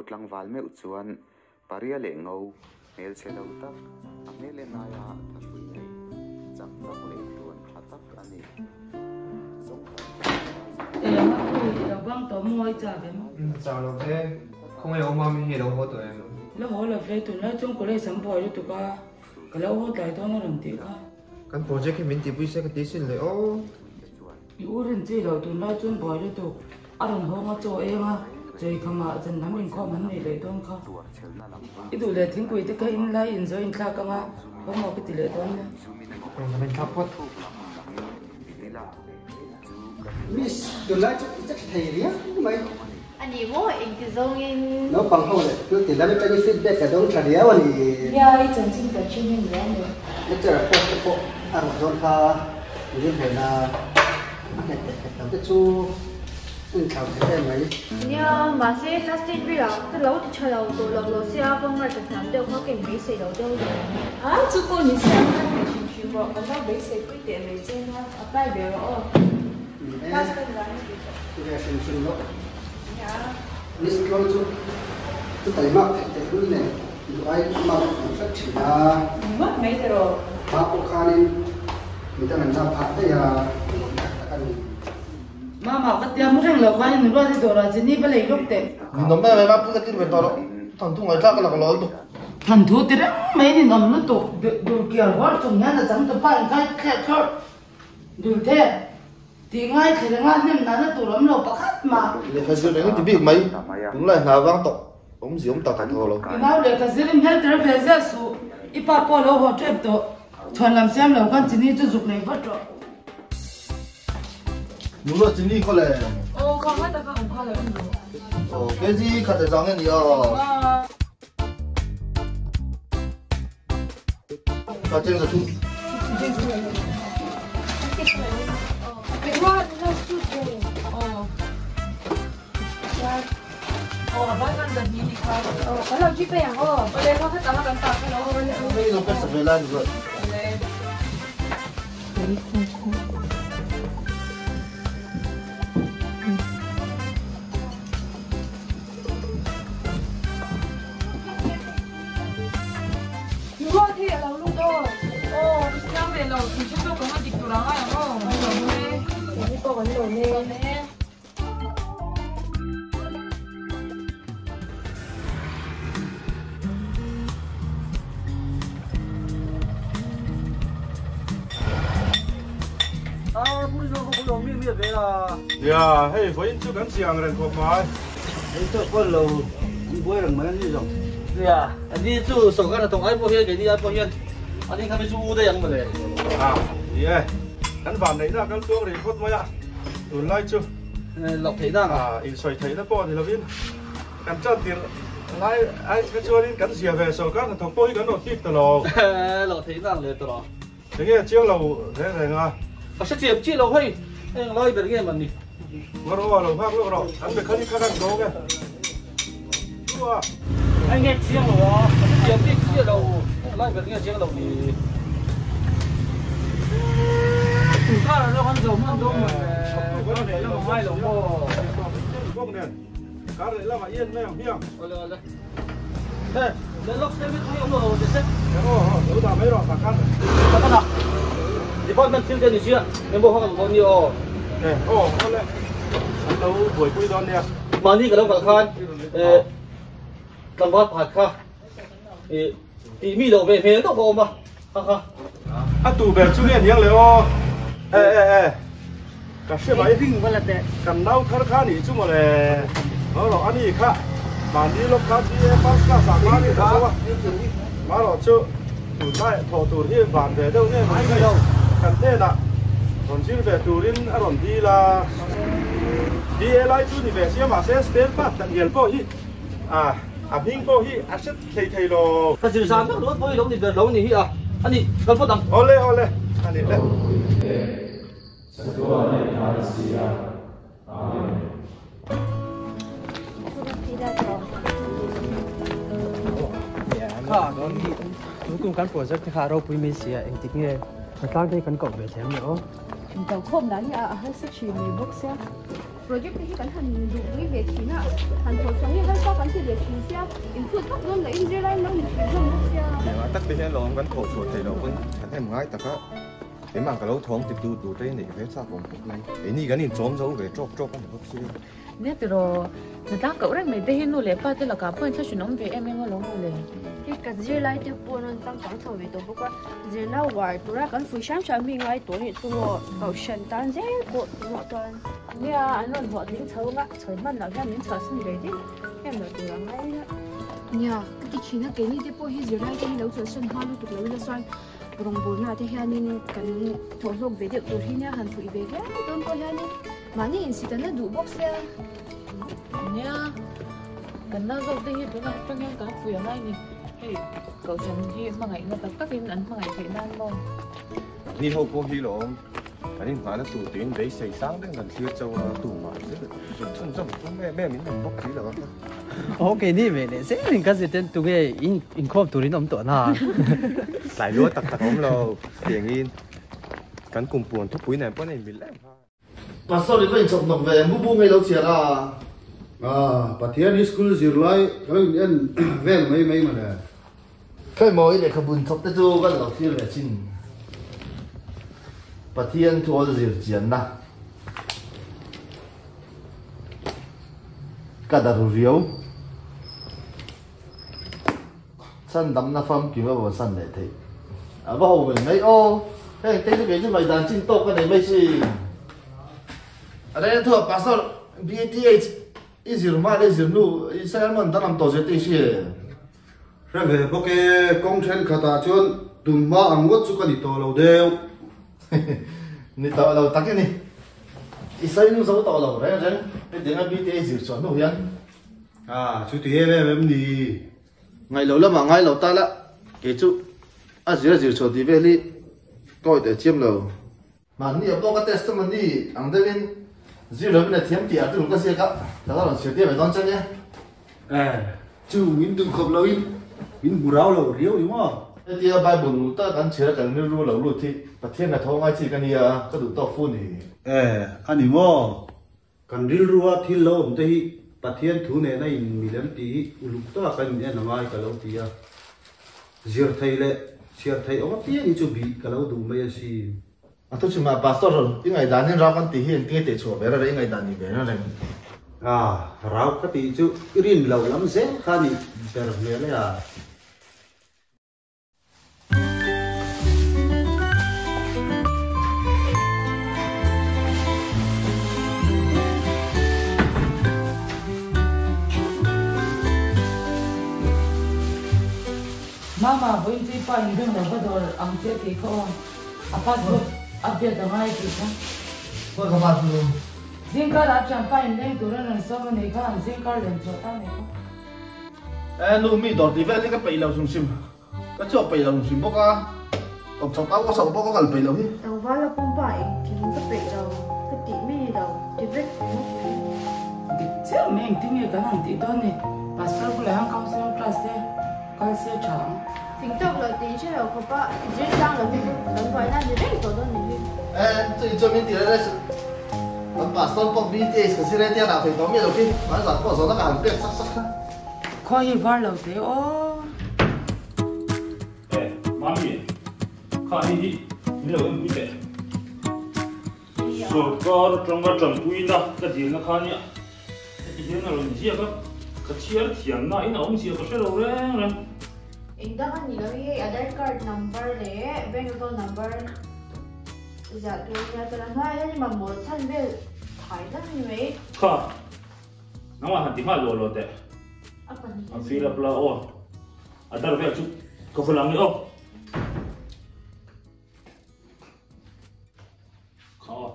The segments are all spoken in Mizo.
tlangval meuh chuan paria leh ngo, hmelchhe lo tak, a hmel en aia thahrui nei, chak tak leh tluan tha tak a ni. Eng a pui i lo bang tawh maw i chak em? Chak lo ve, khawngaih awm a mi hi lo haw tawh em? Lo haw lo ve, tunlai chuan college an buai lutuk a, ka lo haw tlai dawn a rawn tih kha. Kan project hi min tihpui se ka ti sin le aw. I u rin chi lo tunlai chuan buai lutuk, a rawn hawng a chaw eng a, chei khamah zan lam inkhawm an neih leh dawn kha. I duh leh thingpui te kha in lai inzo inthlak anga homework i ti leh dawn nia. Eng an inthlak phawt. Miss, tunlai chu i che thei riau mai. A ni maw, engti zawngin. Naupang ho leh thil ti lam atangin feedback ka dawng tha riau a ni. Nia, i chanchin kan hre hnem riau mai. Lecturer post te pawh a rawn dawn kha min rin hleh a, a nghet leh nghet lo te chu a inthlau thei em mai. Nia, mahse class ten velah ka lo ti tha lo tawh lo lo sia, ka ngaihtuah hniam deuh kha ka inbeisei lo deuh lo. A, chu pawh ni se a hman thei hrim hrim rawh, kan lo beisei pui teh mai che nia, apply ve rawh aw. Class ten dan a ti tawh. Ti ve hrim hrim rawh. Miss Tluang chu chu taimak theih teh lul nen duh ai mak an hret thin a. Ngawt mai teh rawh. Hma pawh khanin midang an lak phah daih a, nuam tak tak a ni. Mama ka tia mu reng lo khan in ruat i dawrah che ni va lei lawk teh. Min awm em em a, pu ka tir ve tawh loh. Thanthu ngaihthlak ka lak lo lutuk. Thanthu ti reng mai in awm lutuk. Dul kiar huar chung hian a chang tupa in khai thleh thlawrh. Dul theh. Tih ngai thla renga hnem nana tur awm lo pakhat mah. Lehkha zir reng ti bik mai, tunlai hna vang tawh awmzia awm tak tak thaw lo. I nau lehkha zir in hmel tel ve zia suh, i pa pawh lo haw tep tawh, chhuan lam siam lo khan chini chu zuk nei vat rawh. Nula chini khaw le. Aw kha ngai taka awm kha lo en rawh. Aw kg khat e zang e ni a. Ka cheng sa thu. Ruat hi a lo lut aw. Aw, ka siam ve lo. Thil chu ka nga dik tur ang ai ang aw. Kan lo ne. Keini pawh kan lo ne. Nia, hei vawiin chu kan chiang reng khawp mai. Hei chu pawn lo an buai reng mai a ni zawng. Nia, ani chu sawrkar hnathawk ai pawh hian keini ai pawh hian ani kha mi chu u daih ang mawle. A, ni e, kan vanneihna a kal tluang rih phawt mai a, tunlai chu. Loh theihna ang a. A, insawi theihna pawh a ni lovin kan tan tirh lai ai kha chuanin kan zia ve sawrkar hnathawk pawh hi kan rawn tip ta lo. Loh theihna ang leh tawh lo. Enge chiang lo reng reng a. Ka hre chiam chiah lo hei, heng lai ber nge man ni. Ngaw rawh lo nghak lawk rawh, an mechanic kha kan zawng e. Chua. Enge chiang lo a, ka hre chiam bik chiah lo, heng lai ber nge chiang lo ni. Tun kar ah kan zo hman dawn maw le, kar leh lam a ngai lo maw. Bawk nen, kar leh lamah i en mai ang hmiang. Awle awle. He, le lawk se mi tui awm lo lo ti se. Aw aw, lo dah mai rawh tak khan. Tak khan a, department thil te ni sia, memo kha kan dawn nia aw. E, aw aw le, an lo buaipui dawn nia. Mahni ka lo kal khan, e, tlangval pakhat kha, e, tih mi loh ve hmel deuh ka awm a, kha kha. A tu ber chu nge niang le aw. E e e, ka hre mai. Kan nau thar kha nih chu mawle. Ngaw rawh a ni kha. Mahni lawk kha BA first class ah khan ka zo a. Marawh chu tunlai thawh tur hi van ve deuh nge mai hei. Kan hnenah rawn zir ve turin a rawn dil a. BA lai chu ni ve sia mahse spare part tak ngial pawh hi a hming pawh hi a hre Thei thei lo. Ka zir zan vek lo pawi lo ni ber lo ni hi a ani kal phawt ang. Awle awle ani le. Kha tun kan project te kha a ropui mai sia engtik nge hna tlang te hi kan koh ve thei ang le aw. Inkalkhawm dan hi a harsa thin mai bawk sia. Project te hi kan han duhpui ve thin a, han thawh chhuah hi harsa kan ti ve thin sia, inphut vak dawn loh in zirlai an lo ni thin hlawm bawk sia. Engah tak te hian lawm kan thawh chhuah theih loh pawn kan hem ngai tak a, keimah ka lo thawng ti tu tur te hi neih ve chak awm khawp mai. Keini kan inchawm zo ve tawk tawk a ni bawk sia. Nia tiraw, hnatlang koh reng mai te hi nu leh pa te lakah pawh inthlahrun awm ve em em alawm maw le. Hei ka zirlai te pawh an rawn changkang chho ve tawh bawk a, zirna uar tura kan fui hram hram hi ngai tawh nih chu maw, kohhran tan zel pawh tunah chuan. Nia, an rawn hlawh tling chho anga chhawi hman loh hian min chhuahsan ve deuh em loh tur a ngai ila. Nia, ka ti thin a, keini te pawh hi zirlai te hi lo chawlhsan hma lutuk lo ila chuan rawngbawlna te hianin kan thawhhlawk ve deuh tur hi nia han fuih ve viau dawn pawh hianin. Mahni insitanna duh bawk sia. Nia, kan nau zawk te hi tunah atang hian kan pui angai ni. Hei, Kohhran hi hmangaihna tak takin an hmangaih theih nan maw? Ni ho pawh hi lawm, kan inhmahna tur tiin beisei sang deuhin kan thlir chauh a, tumah zir zir chhunzawm tum em em in awm bawk si lo a. Aw keini ve leh zel in ka zir ten tunge inkhawm turin awm tawh na. Tlai lua tak tak a awm lo, tiangin kan kumpuan thupui nen pawh a inmil em kha. Pastor i va inchawp nawk ve, mu bu ngei lo chhiar a. Ah, Pathian hi school zirlai ka lo in en vel mai mai mawle. Khawi maw i lehkhabun chawp te chu kan lo thlir ve chin. Pathian thuawl zir chianna ka dar riau. Chhandamna famkim a vawnsan leh theih. A va ho ve mai aw. Heng te chu kei chu ngaihdan chin tawk ka nei mai si. A reng thu a pastor BATH i zir hma leh zir hnu i sermon danglam tawh zir te i hria em? Hre ve bawk e, kawng thenkhatah chuan tun hma ang ngawt chu ka ni tawh lo deuh. Ni tawh lo tak i ni. I sawi nu zo tawh lo reng reng hetianga BTA zir chhuah hnu hian. Ah, chu ti em em em ni. Ngaih loh lamah ngai lo ta la, kei chu a zir a zir chhuah tih vel hi ka awih teh chiam lo. Mahni a pawh ka test chu mahni ang deuhin zir lovin a thiam tih article ka ziak a, ka la rawn chhiar tir ve dawn che nia. Eh, chu min duh khawp loin min hmu rau lo riau ni maw? Hetia Bible lut tak kan chhiar a kan rilru lo lut hi Pathian hnathawh ngai chi ka nia, ka duh tawk fu ni. Eh, a ni maw? Kan rilrua thil lo awm te hi Pathian thu nena in milem tih hi uluk taka in en a ngai ka lo ti a. Zir thei leh chhiar thei awm apiang hi chu bih ka lo duh mai asin. A thu chhimah Pastor i ngaihdan in rau kan tih hi engtin nge teh chhuah ve reng i ngaihdan ni ve reng reng. A, rau ka tih chu i rin loh lam zel kha ni ber hmel e a. Mama, vawiin chu i pa in reng lo va dawr ang che tih kha aw. A passport update a ngai tih kha. Khawi ka passport u? Zingkar ah thianpa in leng tur a rawn sawm a nih kha, an zingkar len chhuah ta mai kha. E nu mi dawr tih vel hi ka peih lo hrim hrim, ka chhuak peih lo hrim hrim bawk a, kawp chho tau ka chho bawk a kal peih lo hi. Tlangval a pumpa engkim ka peih lo, ka tih mai ni lo, ti vek ringawt mai. Dik chiah mai engtin nge kan han tih dawn ni, Pastor bulah hian counselor class te kal se tha ang. Thing tawk lo tih hre lo khawp a, zir sang lo hi chu kan buaina ni reng tawh dawn ni hi. E chu inchuan min ti reng reng suh, kan Pastor pawh BTH ka zir e tia dah thei tawh miah lo khi, hmaizah pawh zawhna ka han pek sak sak kha. Khaw hi var lo teh aw. E, Mami, kha hei hi min lo enpui teh. Sorkar atanga tanpuina ka dilna kha nia, heti hian a rawn ziak a, ka chhiar thiamna in a awm zia ka hre lo reng reng. Eng dang a ni lo hi hei Aadhaar card number leh bank account number ziah tur nia chuan a hnuaiah hian i mamawh chhan vel thai hlak a ni mai. Kha. Nangmah han ti nghal lo lo teh. A fill up la aw. A dar vel chu ka va lang ni aw. Kha aw.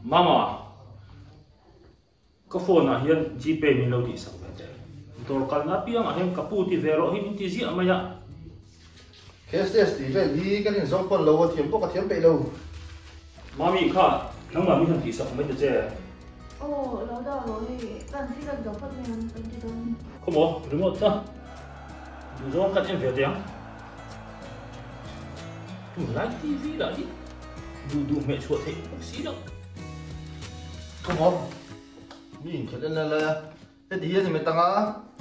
Mama, ka phone ah hian Gpay min lo tih sak ve teh. Dawr kalna apiang ah hian ka pu ti ve rawh hi min ti ziah mai a. Cashless tih vel hi kan inzawm pawn lo a thiam pawh ka thiam peih lo. Mami kha nangmah min han tihsak mai ta che. Aw lo dah rawh hei kan thil an zo phawt mai ang kan ti dawn. Khaw maw remote kha duh zawng kan en ve teh ang. Tunlai TV lah hi. Duh duh hmeh chhuah theih bawk si loh. Come on. Mi inkhelh en lai lai a. Heti hian i hmet anga,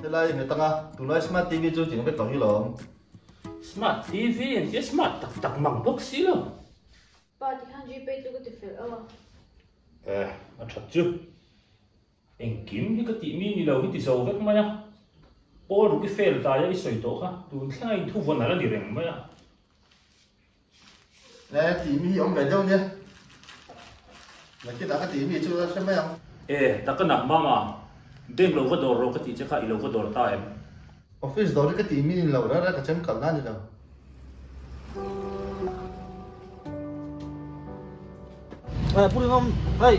helai i hmet anga, tunlai smart TV chu ching vek tawh hi lawm. Smart TV an tia smart tak tak mang bawk si lo. Pa tikhan Gpay chu ka ti fel a. Eh, a that chu. Engkim hi ka tih mi ni lo hi ti zo vek mai a. Paul Ruki fail taia i sawi tawh kha tun thlenga in thuvawn a la ni reng mai a. E, tih mi hi awm ve deuh nia. Nakinah ka tih mi chu a hre mai ang. E, taka nak mama, bank lo va dawr rawh ka tih che kha i lo va dawr ta em? Office dawr hi ka tih mi ni lo rara ka chem kalna a ni lo. Eh, puri ngam, hei,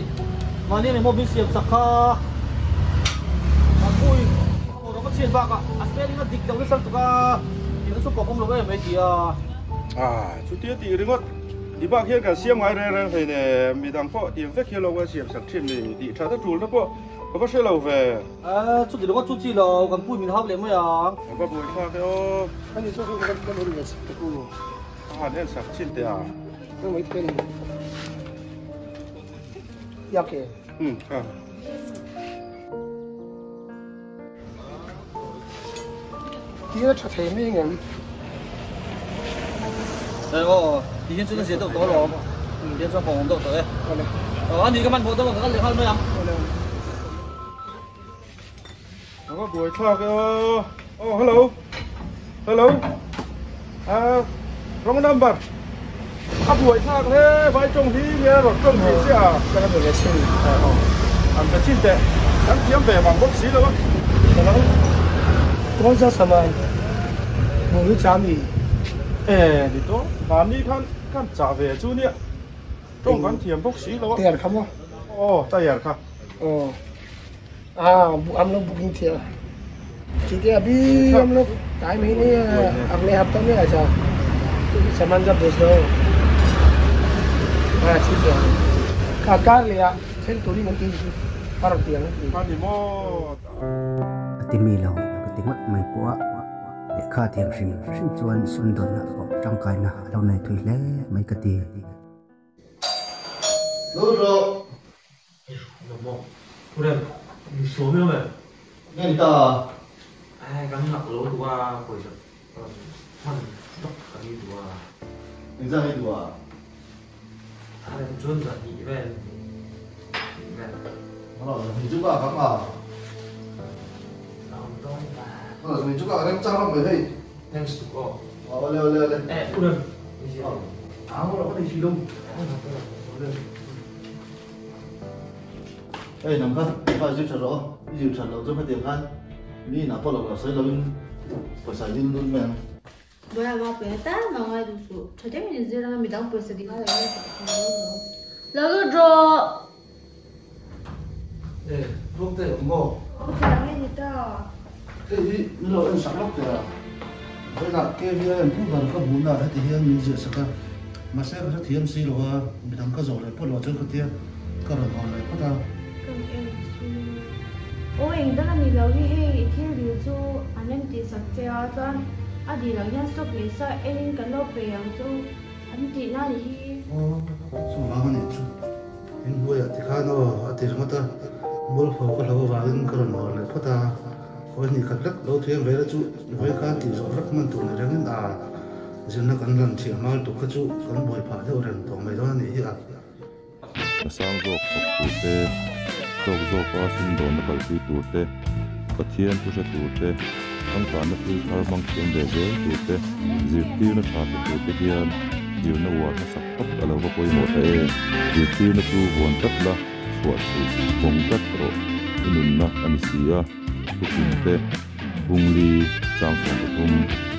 mani ni mo bin siam sak kha. Pui, mo ka chhiat bakah a spelling a dik lo nasa lutuk a, tihna chu pawh awm lo em mai ti a. Ah, chutia tih ringawt, i bak hian kan siam ngai reng reng hleinem, midang pawh tiang vek hian lo kan siam sak thin ni, tih that a tulna pawh ka va hre lo ve. Eh, chuti ringawt chu chi lo, kan pui min hau leh mai ang. Ka va buai thlak e aw. Ani chu kan kan ur ve chak tak u. A han en sak chin teh a. Ka mai thei a ni. Yak e. Um, ha. Tir a tha thei mai angem? Eh aw, ti hian chuan a zia deuh tawh alawm. Ti hian chuan pawng awm deuh tawh e. Aw, ani ka hmanhmawh deuh a, ka kal leh nghal mai ang. A va buai thlak e aw. Aw hello. Hello. Ah, wrong number. A buai thlak hle vai tawng hi nge rawn tawng thei sia. Ka la be ve chin. Aw. An be chin teh. Kan thiam ve mang bawk si lo a. Hello. Kawn sa saman. Mumi cha mi. Eh, ni to. Mahni khan kan chah ve chu nia. Tawng kan thiam bawk si lo a. Tayar kha maw? Aw, tayar kha. Aw. Ah, हम लोग बुकिंग थी ठीक है अभी हम लोग टाइम ही नहीं है अगले हफ्ते में अच्छा सामान जब भेज दो हाँ ठीक है का कार लिया फिर थोड़ी मोटी फर्क दिया A ti mi lo ka ti ngawt mai pawh a, lehkha thiam hrim hrim chuan sumdawnna pawh tangkaina a lo nei thui hle mai ka ti. Lut rawh. Nge ta? Engzah nge duh a? Zahnih chu ka kang a. Zahnih chu ka rem chang rawk mai hei. Awle awle awle. Hei nang kha kha zir that rawh aw, i zir that loh chu khatiang khan mi inah pawh lo lo sawi lovin pawisa i dil lut mai ang. Bawiha va pawisa tal mah ngai duh suh, tha deuhin in zir anga midang pawisa ding a lo let tak thei dawn lo. Lo lut rawh! E, ruak te awm maw? Ka thiam nge ni ta? Hei hi min lo en sak lawk teh a, vawiinah KVIM pu ber ka hmuhna heti hian min ziah sak a, mahse ka hrethiam si lo a, midang ka zawh leh phawt loh chuan ka tia ka rawn hawn leh phawt a. Ka rawn en chu aw eng dang a ni lo hi hei i thil dil chu an rem tih sak che a, chuan a dil ang hian stock leh sa en in kan lo pe ang chu an tihna a ni hi. Aw chuvang a nih chu. In hnuaiah tikhan aw a ti ringawt a, mualpho ka hlo avangin ka rawn hawn leh phawt a, hawi hnih khat lek lo thiam ve la chu vawi khan tih zawh vek hman tur ni rengin a zirna kan lan thiah hma lutuk kha chu kan buai phah deuh reng tawh mai dawn a nih hi a. A sang zawk thawk tur te, hlawk zawka sumdawnna kalpui tur te, Pathian thu hre tur te, changkanna thil thar hmang thiam ve zel tur te, zirtirna tha pe tur te hian zirna uar hmasak phawt a lo va pawimawh ta em? Zirtirna chu vuan tlat la, chhuah suh, vawng tlat rawh, i nunna a ni si a, thufing te, Bungli, chang 13.